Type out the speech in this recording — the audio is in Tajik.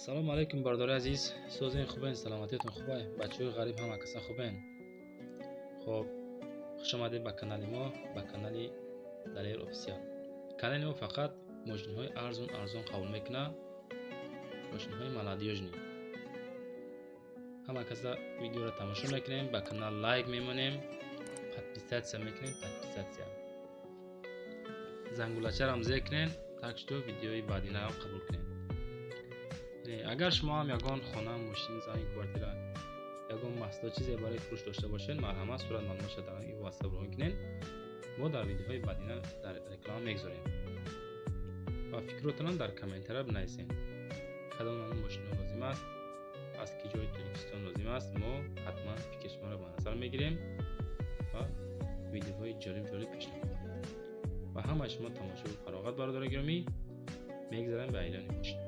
Салому алейкум, бародари азиз, созен, хубен, саломатиятон хубай, бачаҳои ғариб ҳама каса хубен. Хоб, хушомадед ба канали мо, ба канали Далер Офисиал. Канали мо фақат мошинҳои арзон арзон қабул мекунад, мошинҳои молодёжный. Ҳама каса видеоро тамошо мекунем, ба канал лайк мемонем, подписаться мекунем, подписаться. Зангулачарам зер кунем, так что видеои баъдинаам қабул кунем. Агар шумо ҳам ягон хона, мошин, замин, квартира, ягон маҳсулот, чизе барои фурӯш дошта бошед, марҳамат, сурат маълумотша дар WhatsApp роҳӣ кунед. Мо дар видеоҳои баъдина дар реклама мегузорем ва фикротонам дар комментария бинависед. Кадом намуд мошинҳо лозим аст, аз ки ҷои Тоҷикистон лозим аст, мо ҳатман фикри шуморо ба назар мегирем ва видеоҳои ҷолиб ҷолиб пешниҳод мекунем. Ва ҳамаи шумо тамошои фароғат, бародари гиромӣ, мегзарем ба эълони мошин.